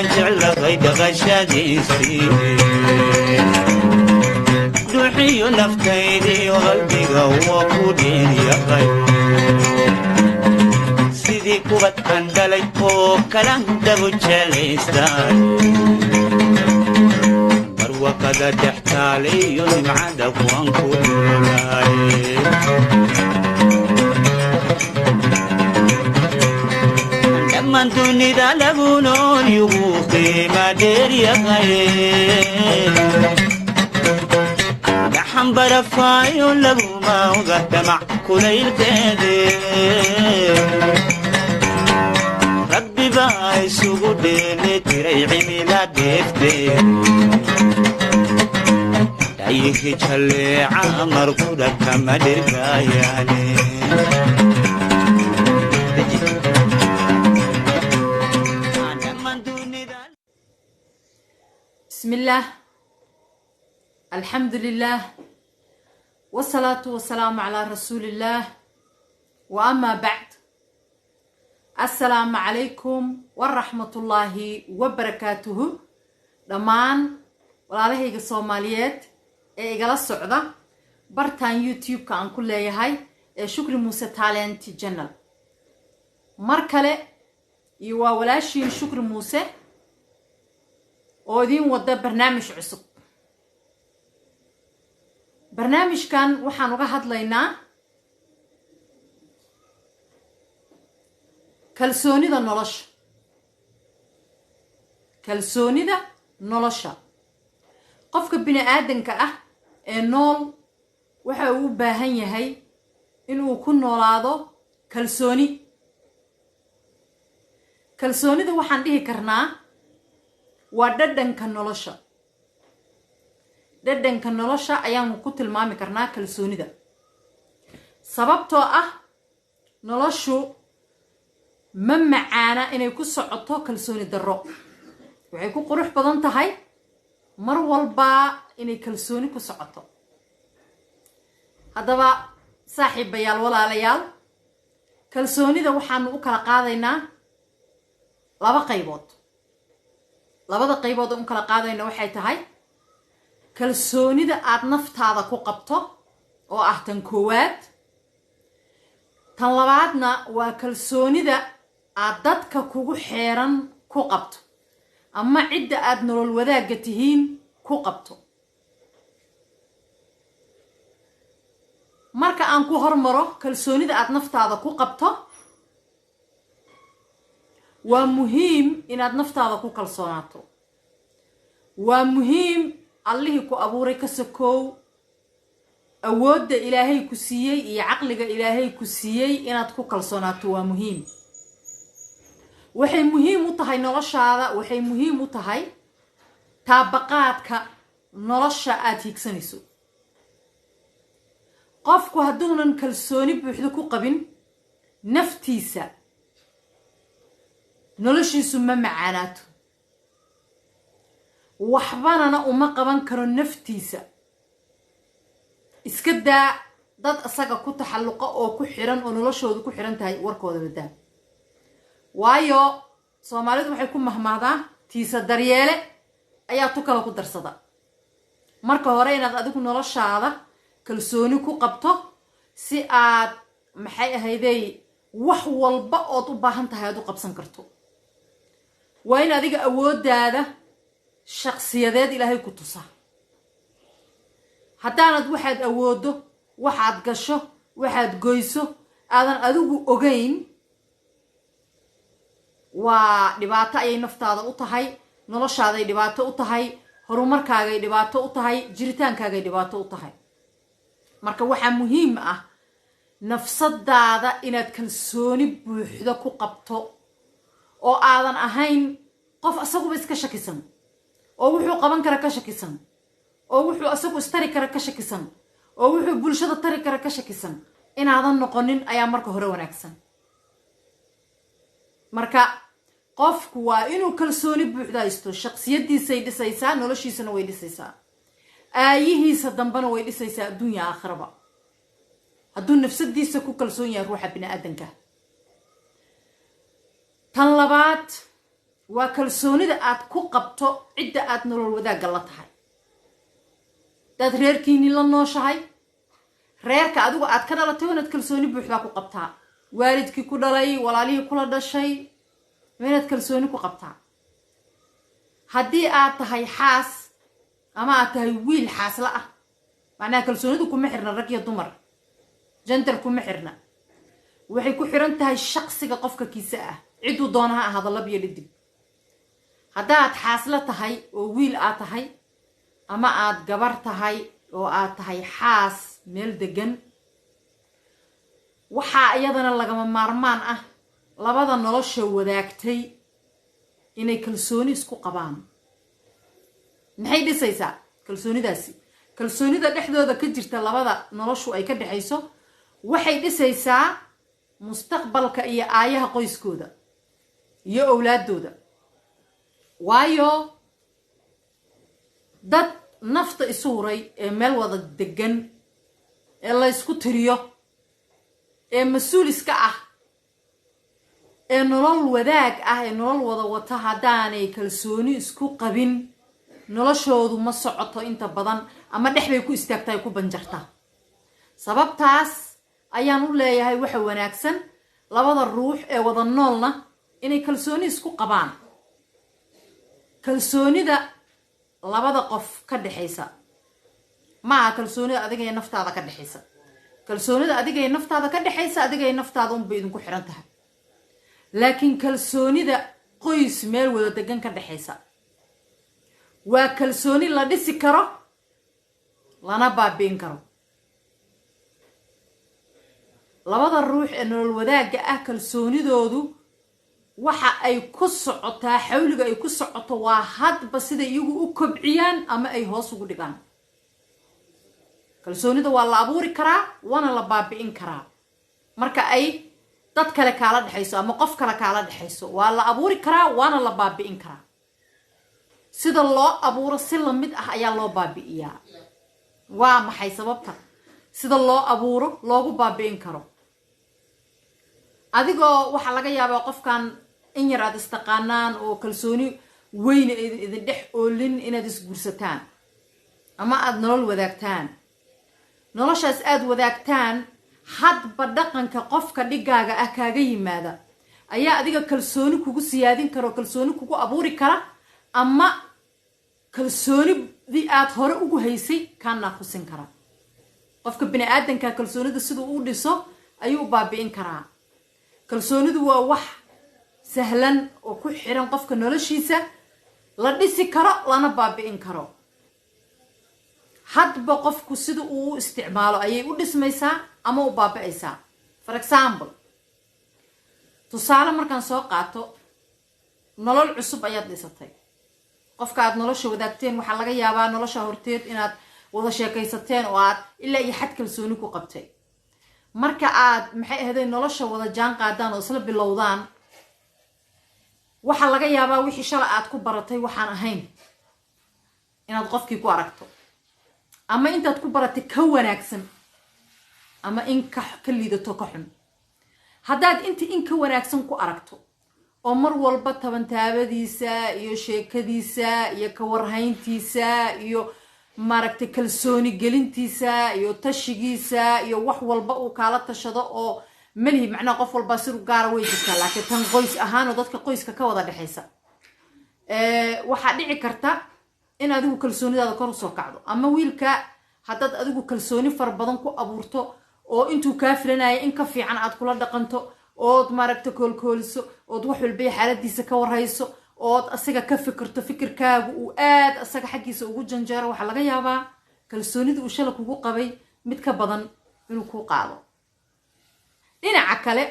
Waan jeclahay dhaqashadiisii, duxiyo naftaydiyo qalbiga waa ku dheeryahay. Sidii kubadkan dhalay oo kalan dabu jelaystaan, barwaqada dhex taaliyo nimcada waan ku dhulay. Dhammaan dunida lagu nool yugu qiima dheeryahay, gaxan barafaayo laguma oga damac kulaylkeede. Rabbi baa isugu dheeli tiray cimila dheefte, dhayihi jalleeca markudha kama dhirgaayaane. بسم الله، الحمد لله، والصلاة والسلام على رسول الله، وأما بعد، السلام عليكم ورحمة الله وبركاته. Dhammaan walaalahayga Soomaaliyeed ee igala socda bartan YouTube-ka aan ku leeyahay ee Shukri Muuse Talent Channel, mar kale iyo waa walaashiin Shukri Muuse oo idiin wada barnaamij cusub. Barnaamijkan waxaan uga hadlaynaa kalsoonida nolosha. Kalsoonida nolosha, qofka bini aadanka ah ee nool waxa uu u baahan yahay inuu ku noolaado kalsooni. Kalsoonida waxaan dhihi karnaa waa dhadhanka nolosha. Dhadhanka nolosha ayaanu ku tilmaami karnaa kalsoonida, sababtoo ah noloshu ma macaana inay ku socoto kalsooni darro. Waxay ku qurux badan tahay mar walbaa inay kalsooni ku socoto. Haddaba saaxiibayaal, walaalayaal, kalsoonida waxaanu u kala qaadaynaa laba qaybood. Labada qaybood oo u kala qaadayna waxay tahay kalsoonida aada naftaada ku qabto oo ah tan koowaad, tan labaadna waa kalsoonida aad dadka kugu xeeran ku qabto ama cidda aada nolol wadaagga tihiin ku qabto. Marka aan ku hormaro kalsoonida aada naftaada ku qabto, waa muhiim inaad naftaada ku kalsoonaato. Waa muhiim Allihii ku abuuray ka sokow awoodda Ilaahay ku siiyey iyo caqliga Ilaahay ku siiyey inaad ku kalsoonaato. Waa muhiim, waxay muhiim u tahay noloshaada, waxay muhiim u tahay taabaqaadka nolosha aada hiigsanayso. Qofku hadduunan kalsooni buuxdo ku qabin naftiisa, noloshiisu ma macaanaato, waxbanana uma qaban karo naftiisa. Iska daa dad isaga ku taxalluqa oo ku xiran oo noloshooda ku xiran tahay warkooda badaa, waayo Soomaalidu waxay ku mahmahdaa tiisa daryeele ayaa tu kale ku darsada. Marka hore inaad adigu noloshaada kalsooni ku qabto si aad maxay ahaydey wax walba ood u baahan tahay aad u qabsan karto, waa in adiga awooddaada shakhsiyadeed Ilaahay ku tusa. Haddaanad waxaad awooddo, waxaad gasho, waxaad goyso aadan adigu ogeyn, waa dhibaato ayay naftaada u tahay, noloshaaday dhibaato u tahay, horumarkaagay dhibaato u tahay, jiritaankaagay dhibaato u tahay. Marka waxaa muhiim ah nafsadaada inaad kalsooni buuxdo ku qabto oo aadan ahayn qof asaguba iska shakisan oo wuxuu qaban kara ka shakisan oo wuxuu asagu istari kara ka shakisan oo wuxuu bulshada tari kara ka shakisan inaadan noqonin ayaa marka hore wanaagsan. Marka qofku waa inuu kalsooni buuxda haysto. Shaksiyadiisay dhisaysaa, noloshiisana way dhisaysaa, aayihiisa dambena way dhisaysaa, adduunya aakhiraba, hadduu nafsadiisa ku kalsoon yahay ruuxa bini aadanka. Tan labaad Waa kalsoonida aad ku qabto cidda aad nolol wadaagga la tahay. Hadaad reerkiinii la nooshahay, reerka adigu aad ka dhalatay, waa inaad kalsooni buuxdaa ku qabtaa. Waalidkii ku dhalay, walaalihii kula dhashay, waa inaad kalsooni ku qabtaa. Haddii aad tahay xaas ama aad tahay wiil xaasla ah, macnaha kalsoonidu kuma xirna rag iyo dumar, gender kuma xirna, waxay ku xiran tahay shaqsiga qofka kiisa ah, cidduu doona ha ahaado, lab iyo dhidig. Haddaad xaasla tahay oo wiil aad tahay ama aad gabar tahay oo aad tahay xaas meel degan, waxaa iyadana lagama maarmaan ah labada nolosha wadaagtay inay kalsooni isku qabaan. Maxay dhisaysaa kalsoonidaasi? Kalsoonida dhexdooda ka jirta labada noloshu ay ka dhexayso waxay dhisaysaa mustaqbalka iyo aayaha qoyskooda iyo owlaadooda. Waayo, dad nafta isu huray ee meel wada degan ee la ysku tiriyo ee mas-uul iska ah ee nolol wadaag ah ee nolol wada wata, haddaanay kalsooni isku qabin, noloshoodu ma socoto inta badan, ama dhex bay ku istaagtaa, ay ku banjartaa. Sababtaas ayaan u leeyahay waxa wanaagsan labada ruux ee wada noolna inay kalsooni isku qabaan. Kalsoonida labada qof ka dhexaysa ma aha kalsoonida adiga iyo naftaada ka dhexaysa. Kalsoonida adiga iyo naftaada ka dhexaysa, adiga iyo naftaada unbay idinku xiran tahay, laakiin kalsoonida qoys meel wada degan ka dhexaysa waa kalsooni la dhisi karo lana baabi'in karo. Labada ruux ee nolol wadaagga ah kalsoonidoodu waxa ay ku socotaa, xawliga ay ku socoto waa hadba siday iyagu u kobciyaan ama ay hoos ugu dhigaan. Kalsoonida waa la abuuri karaa, waana la baabi'in karaa. Marka ay dad kale kaala dhexayso ama qof kale kaala dhexayso, waa la abuuri karaa, waana la baabi'in karaa. Sida loo abuuro si lamid ah ayaa loo baabi'iyaa. Waa maxay sababta sida loo abuuro loogu baabi'in karo? Adigoo waxaa laga yaabaa qofkan in yar aad istaqaanaan oo kalsooni weyne idin dhex oolin inaad isguursataan ama aada nolol wadaagtaan. Noloshaas aada wadaagtaan, hadba dhaqanka qofka dhigaaga ah kaaga yimaada ayaa adiga kalsooni kugu siyaadin kara oo kalsooni kugu abuuri kara, ama kalsoonidii aad hore ugu haysay kaa naaqusin kara. Qofka bini aadanka kalsoonida siduu u dhiso ayuu u baabi'in karaa. Kalsoonidu waa wax sahlan oo ku xiran qofka noloshiisa, la dhisi karo lana baabi'in karo. Hadba qofku sida uu u isticmaalo ayay u dhismaysaa ama u baabi'aysaa. For example, tusaale markaan soo qaato, nolol cusub ayaad dhisatay. Qofka aad nolosha wadaagteen waxaa laga yaabaa nolosha horteed inaad wada sheekaysateen oo aad ilaa iyo xad kalsooni ku qabtay. Marka aad, maxay ahaydeen, nolosha wada jaan qaadaan oo isla bilowdaan, waxaa laga yaabaa wixii shala aad ku baratay waxaan ahayn inaad qofkii ku aragto, ama intaad ku baratay ka wanaagsan ama in ka liidato, ka xun. Haddaad inta in ka wanaagsan ku aragto oo mar walba tabantaabadiisa iyo sheekadiisa iyo kawarhayntiisa iyo, maaragtay, kalsooni gelintiisa iyo tashigiisa iyo wax walba uu kaala tashado, oo malihi macnaha qof walbaa siru gaara way jirtaa, laakiin tan qoys ahaanoo dadka qoyska ka wada dhexaysa, waxaa dhici karta in adigu kalsoonidaada kor usoo kacdo. Ama wiilka haddaad adigu kalsooni fara badan ku abuurto oo intuu kaa filanaya in ka fiican aad kula dhaqanto, ood, maaragta, koolkooliso, ood wax walbay xaaladiisa ka warhayso, ood asaga ka fikirto, fikirkaagu uu aad asaga xaggiisa ugu janjeero, waxaa laga yaabaa kalsoonida uu shala kugu qabay mid ka badan inuu kuu qaado. Dhinaca kale,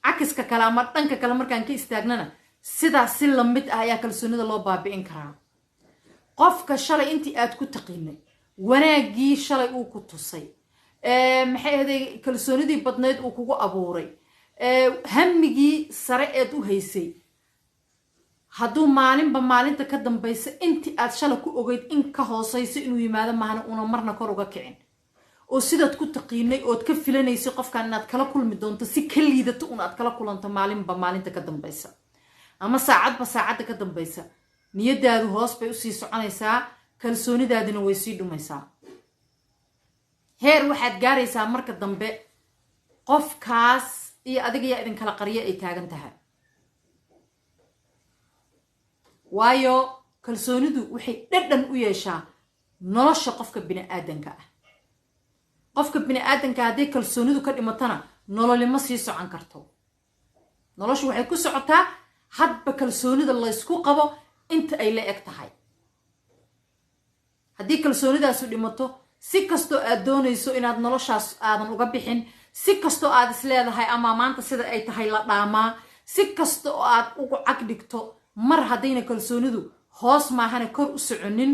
cakiska kale ama dhanka kale markaan ka istaagnana, sidaas si lamid ah ayaa kalsoonida loo baabi'in karaa. Qofka shalay intii aad ku taqiinay, wanaaggii shalay uu ku tusay, maxay ahday, kalsoonidii badnayd uu kugu abuuray, hamigii sare eed u haysay, hadduu maalinba maalinta ka dambaysa intii aad shalay ku ogeyd in ka hoosayso inuu yimaado mahana una marna kor uga kicin, oo sidaad ku taqiinay ood ka filanaysay qofkan inaad kala kulmi doonto si ka liidato un aad kala kulanto maalinba maalinta ka dambaysa. Ama saacadba saacadda ka dambaysa niyadaadu hoos bay usii soconaysaa, kalsoonidaadina way sii dhumaysaa. Heer waxaad gaaraysaa marka dambe qofkaas iyo adiga yaa idinkala qaryo ay taagan tahay. Waayo, kalsoonidu waxay dhadhan u yeeshaa nolosha qofka bini-aadanka ah. Qofka bini-aadanka hadday kalsoonidu ka dhimatana, nololima sii socon karto. Noloshu waxay ku socotaa hadba kalsoonida laysku qabo inta ay la eg tahay. Haddii kalsoonidaasu dhimato, si kastoo aad doonayso inaad noloshaas aadan uga bixin, si kastoo aad is leedahay ama maanta sida ay tahay la dhaamaa, si kasta oo aad ugu cag dhigto, mar haddayna kalsoonidu hoos maahane kor u soconin,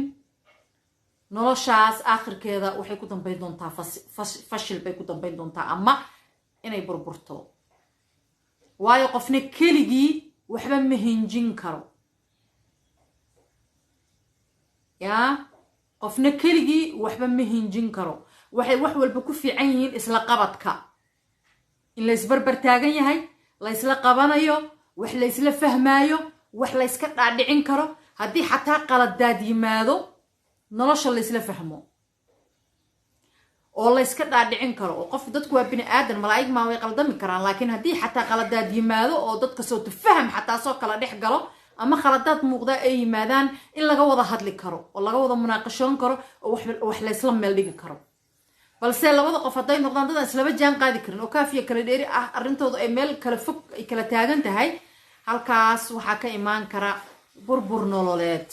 noloshaas aakhirkeeda waxay ku dambayn doontaa fashil bay ku dambayn doontaa ama inay burburto. Waayo, qofna keligii waxba ma hinjin karo. Yaa, qofna keligii waxba ma hinjin karo. Waxay wax walba ku fiican yihiin isla qabadka, in laysbarbar taagan yahay, laysla qabanayo, wax laysla fahmaayo, wax layska dhaadhicin karo. Haddii xataa qaladaad yimaado, nolosha laysla fahmo oo layska dhaadhicin karo. Oo qof, dadku waa bini aadan, malaa'ig maa, way qaldami karaan. Laakiin haddii xataa qaladaad yimaado oo dadka soo tafaham xataa soo kala dhex galo ama khaladaad muuqdaa ay yimaadaan, in laga wada hadli karo oo laga wada munaaqashoon karo oo wax laysla meel dhigi karo. Balse labada qof hadday noqdaan dad aan islaba jaan qaadi karin oo kaafiya kala dheeri ah, arrintoodu ay meel kala fog ay kala taagan tahay, halkaas waxaa ka imaan kara burbur nololeed.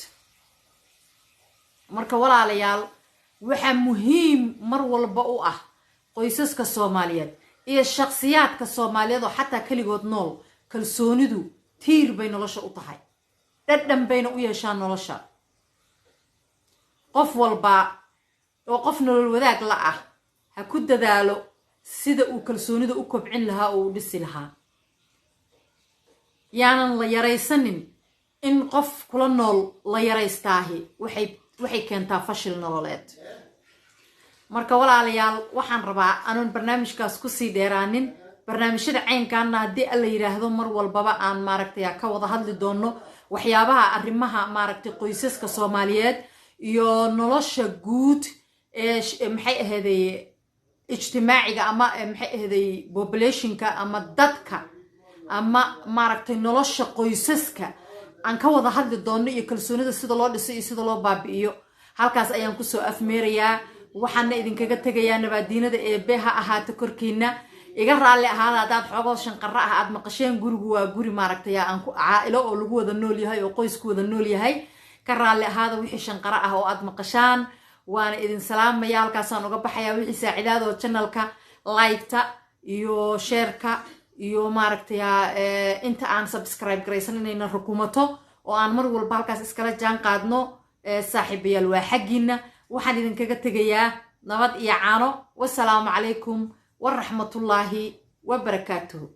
Marka walaalayaal, waxaa muhiim mar walba u ah qoysaska Soomaaliyeed iyo shakhsiyaadka Soomaaliyeed oo xataa keligood nool, kalsoonidu tiir bay nolosha u tahay, dhadhan bayna u yeeshaan nolosha. Qof walba oo qof nolol wadaag la ah ha ku dadaalo sida uu kalsoonida u kobcin lahaa oo u dhisi lahaa. Yaanan la yaraysanin. In qof kula nool la yaraystaahi waxay keentaa fashil nololeed. Marka walaalayaal, waxaan rabaa anoon barnaamijkaas kusii dheeraanin, barnaamijyada caynkaana haddii Alla yidhaahdo mar walbaba aan maaragtay ka wada hadli doono waxyaabaha arrimaha maaragtay qoysaska Soomaaliyeed iyo nolosha guud ee maxay ahaday ijtimaaciga ama maxay ahaday populationka ama dadka ama maaragtay nolosha qoysaska aan ka wada hadli doono, iyo kalsoonida sida loo dhiso iyo sida loo baabi'iyo. Halkaas ayaan kusoo afmeerayaa. Waxaana idinkaga tegayaa nabaadiinada Eebe ha ahaato korkiina. Iga raalli ahaada haddaad xoogoo shanqaro ah aad maqasheen. Gurigu waa guri maaragtay aan ku caa'ilo oo lagu wada nool yahay oo qoysku wada nool yahay. Ka raalli ahaada wixii shanqaro ah oo aad maqashaan. Waana idin salaamaya, halkaasaan uga baxayaa. Wixii saacidaadoo channelka like-ta iyo shareka iyo maaragtay inta aan subscribe garaysan inayna rukumato oo aan mar walba halkaas iskala jaan qaadno. Saaxiibayaal, waa xaggiina. Waxaan idinkaga tegayaa nabad iyo caano. Wasalaamu calaykum waraxmatullaahi wabarakaatuhu.